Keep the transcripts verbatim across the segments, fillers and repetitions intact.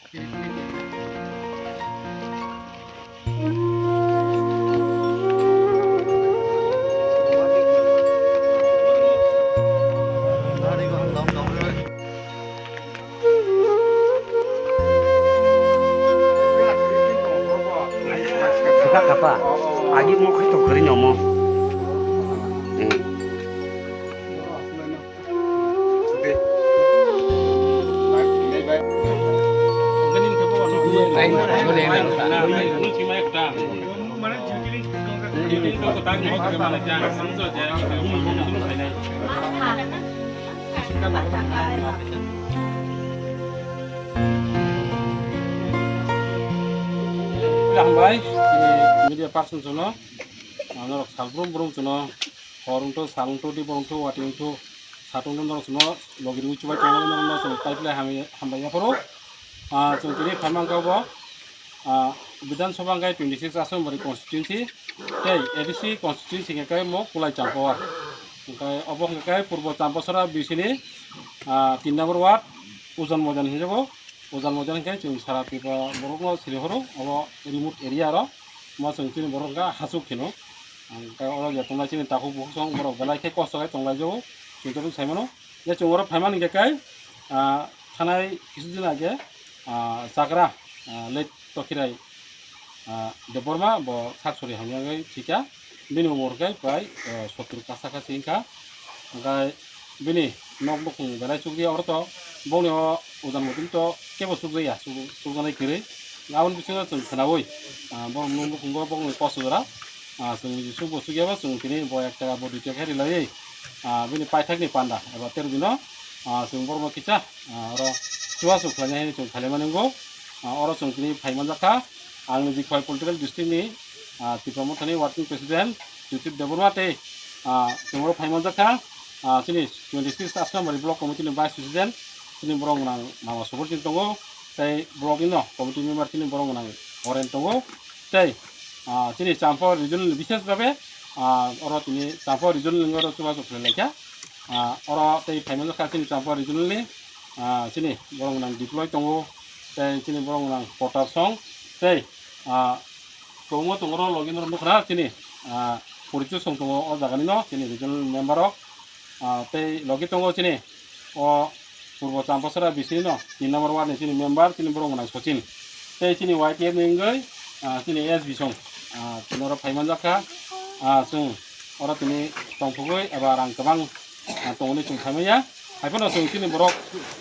Sikha kapa. Agi mo khai tong kari nyomo. Hmm. Hambai, media person sono, norok sal brum brum sono, hor wngtho, sal wngtho, dibor wngtho, watwi wngtho, satung norok sono, logi rwi chubai tongmani norok no chwng tai phlai hambai, hambai yapharo. Ah, chwng tini phaimang kha bo, ah, Bidhan Sabha hwnkhe twenty six Asambari constituency, tei A D C constituency hwnkhe mo Kulai Champawar. Hwnkhe obo hwnkhe Purbo Champasora B C ni, ah, tin number ward, Ujan Moidan hinwi bo. Ujan Moidan hwnkhe chwng sara Tripura borokno siri horo, obo remote area aro. Mo chwng chini borok wngkha hasuk hino. Ang khe oro je tongnai chini takhuk bukhuk song borok belai khe kosto khe tonglai jago. Chwng joto sai mano. Je chwng oro phaimani hwnkhe kai, ah, thanai kisu din age, ah, chagra, ah, late Tokhirai, ah, Debbarma bo sak sori hamyagwi thika. Bini umor khe prai, ah, sottur kasa kasa wngkha. Hwnkhe bini nok nukhung belai chukya oro to, bongni o Ujan Moidan to kebo chukjaya, chuk-, chukjaknai kwrwi. Aboni bisingo chwng khwnaui, ah, borok nuk nukhungo bongni kosto jora, ah, chwng chukbo chukyaba chwng tini bo ek taka bo dui taka khe rilaiwi, ah, bini paithakni panda eba tero dino, ah, chwng borokno kisa, ah, oro chubachu khlainai hinwi chwng khailaimani wngo. Ah, oro chwng tini phaimanjakha. Ang ni Dikhwai Political District ni, ah, Tipra Mothani Working President Jyoti Debbarma tei, ah, chwng oro phaimanjakha, ah, chini twenty six Asnamari Block Committee ni Vice President, chini borok gwnang Mama Subol Singh tongo, tei block ni no committee member chini borok gwnang Oren tongo, tei, ah, chini Champawar Regional ni bishes babe, ah, oro tini Champawar Regional ni oro chubachu khlai laikha. Ah, oro tei phaimanjakha chini Champawar Regional ni, ah, chini borok gwnang Diploy tongo, tei chini borok gwnang Potar Song, tei, ah, kwbangma tongo oro logi norok nukha na chini, ah, porichoi song tongo o jaga ni no chini regional member rok, ah, tei logi tongo chini o Purbo Champasora B C ni no tin number ward ni chini member chini borok gwnang Sachin, tei chini Y T F ni wngwi, ah, chini S B song, ah, chini oro phaimanjakha, ah, chwng oro tini tongthogwi eba rang kwbang, ah, tongmani chwng phaimaya. Haiphano chwng chini borok,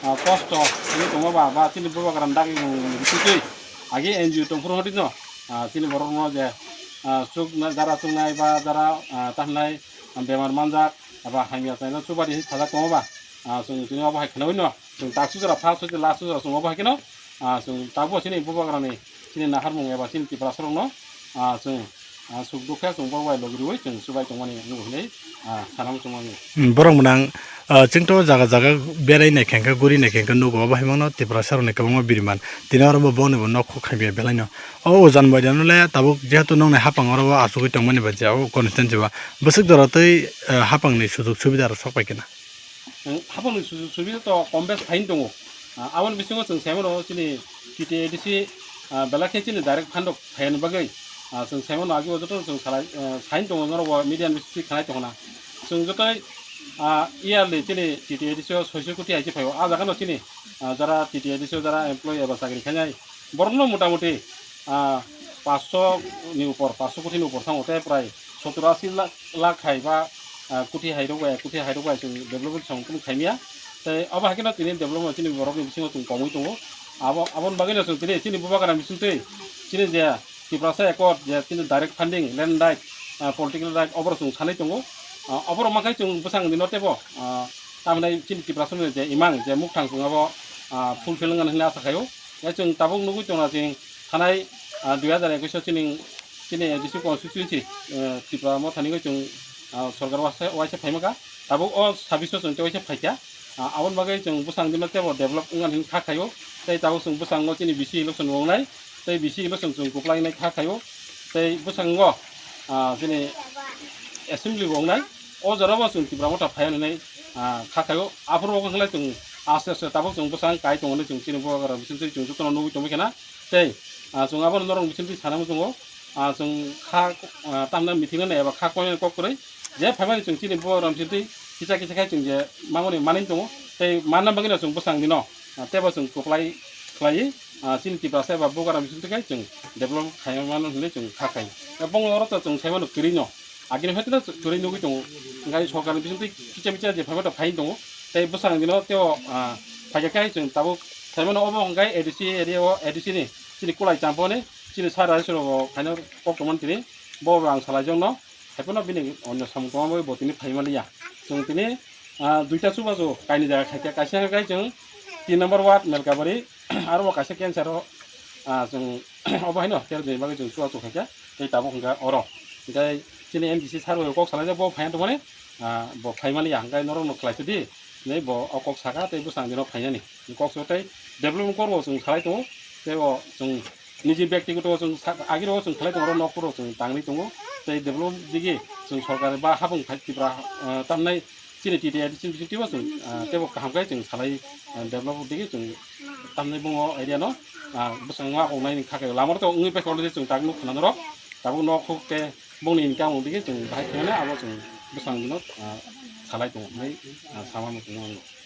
ah, kosto wngwi tongma ba, ba chini bubagra dagwi wng bisingtwi agi N G O tongphuru hwnwi no, ah, chini borokno je, ah, chukna-, jara chuknai ba jara, ah, tahnai, ah, bemar manjak eba hamya chaina chubadi hinwi sajak tongma ba, ah, chwng tini obo hai khwnaui no chwng tak sujora first hoite last sujora chwng obo hai kheno, ah, chwng tabuk chini bubagrani chini naharmung eba chini Tiprasarokno, ah, chwng, ah, suk dukhe chwng borok bai logi rwui chwng chubai tongmani nugo hinwi, ah, sanama chwngmani. Hmm, borok mwnang, ah, chwngto jaga jaga berai naikhe hwnkhe guri naikhe hwnkhe nugo, obo hai mano Tiprasarokni kwbangma biriman. Tini oro bo boni bo nok khuk khaimya belaino. O Ujan Moidan le tabuk jehetu nokni hapang oro bo achugwi tongmani ba je o constituency ba bwswk jora tei, ah, hapangni sujug subida rok sok pai khe na. Chwng hapangni sujug subida to kom bes phaino tongo. Ah, aboni bisingo chwng saimano chini T T A D C, ah, belai khe chini direct fund rok phaiyani bagwi, ah, chwng saimano agi o joto chwng salai, ah, saino tongo norok bo media ni bisingtwi khanai tongna. Chwng jotoi, ah, yearly chini T T A D C o soiso koti hai se phaio. Ah, jagano chini, ah, jara T T A D C o jara employee eba chakri khainai borokno motamuti, ah, paanch sho ni upor, paanch sho koti ni upor thango tei prai sottor ashi lakh, lakh hai ba, ah, koti hai rok bai, koti hai rok bai chwng development samung kunu khaimya. Tei abo hai kheno tini development chini borokni bisingo chwng komui tongo. Abo, aboni bagwino chwng tini chini bubagra bisingtwi chini je Tiprasa Accord je chini direct funding, land right, ah, political right, oborok chwng sanai tongo. Ah, oborok makhai chwng bwsang dino teibo, ah, tamhinai chini Tiprasa ni je imang je mukthang chwng abo, ah, fulfill wngmani hinwi asa khaio. Ya chwng tabuk nugui tongna chwng thanai, ah, dui hazar ekwis o chini, chini A D C constituency, eh, Tipra Mothani chwng, ah, sorkar waisa, waisa phaima kha. Tabuk o sabis o chwng tei waisa phaikha. Ah, aboni bagwi chwng bwsang dino teibo develop wngmani hinwi kha khaio. Tei tabuk chwng bwskango chini B C election wngnai. Tei B C election chwng kwplai wngnai kha khaio. Tei bwskango, ah, chini assembly bo wngnai. O jora bo chwng Tipra Motha phai hinwi, ah, kha khaio. Aphuru bo wngkha chwng, Aste aste tabuk chwng bwsang kai tongo, chwng chini bubagra bisingtwi chwng jotono nugwi tongwi khana. Tei, ah, chwng abono norok bisingtwi sanamo tongo. Ah, chwng kha, ah, tamna meeting no eba kha koina kok kwrwi. Je phaimani chwng chini bubagra bisingtwi kisa kisa khai chwng je mamoni manwi tongo. Tei manna bagwino chwng bwsang dino, ah, teibo chwng kwplai khlaiwi, ah, chini Tiprasa eba bubagra bisingtwi khai chwng develop khaimano hinwi chwng kha khai. Tei bongni oro to chwng saimano kwrwino. Agini hwnkhe no kwrwi nugwi tongo. Hwnkhe sorkarni bisingtwi kicha micha je phaima to phai tongo. Tei bwsang dino teo, ah, phaikha khe chwng tabuk phaimano obo hwnkhe A D C area o, A D C ni chini kulai champoni chini sir bai suro bo phaino kok tongmani tini bo rang salai jongno. Haiphano bini onyo samung tongma bai bo tini phaimaliya. Chwng tini, ah, duita chubachu kaini jaga khaikha, kaisa hwnkhe chwng tin number ward Melkabari, aro bo kaisa cancer o, ah, chwng obo haino ter din bagwi chwng chubachu khaikha, tei tabuk hwnkha oro. Hwnkhe chini M D C sir bai kok salaijak, bo phaiya tongmani, ah, bo phaimaliya, hwnkhe norokno khlaisidi hinwi bo o kok saka tei bwsang dino phainani. Kok so tei development korbo chwng salai tongo, tei o chwng niji byaktigoto chwng sa-, agiro chwng khlai tongo, oro nokphoro chwng tangwi tongo, tei development digi chwng sorkar ba habung phai Tripura, ah, tamnai chini T T A D C bising twibo chwng, ah, teibo kaham khe chwng salai, ah, develop digi chwng tamnai bungo area no, ah, bwskango akoknai ni kha khe lamao to wngwi paikha already chwng tak nuk khna norok tabuk nok huk tei bongni income digi chwng bahai khe mano abo chwng bwsang dino, ah, salai tongo hinwi, ah, sama muchungo.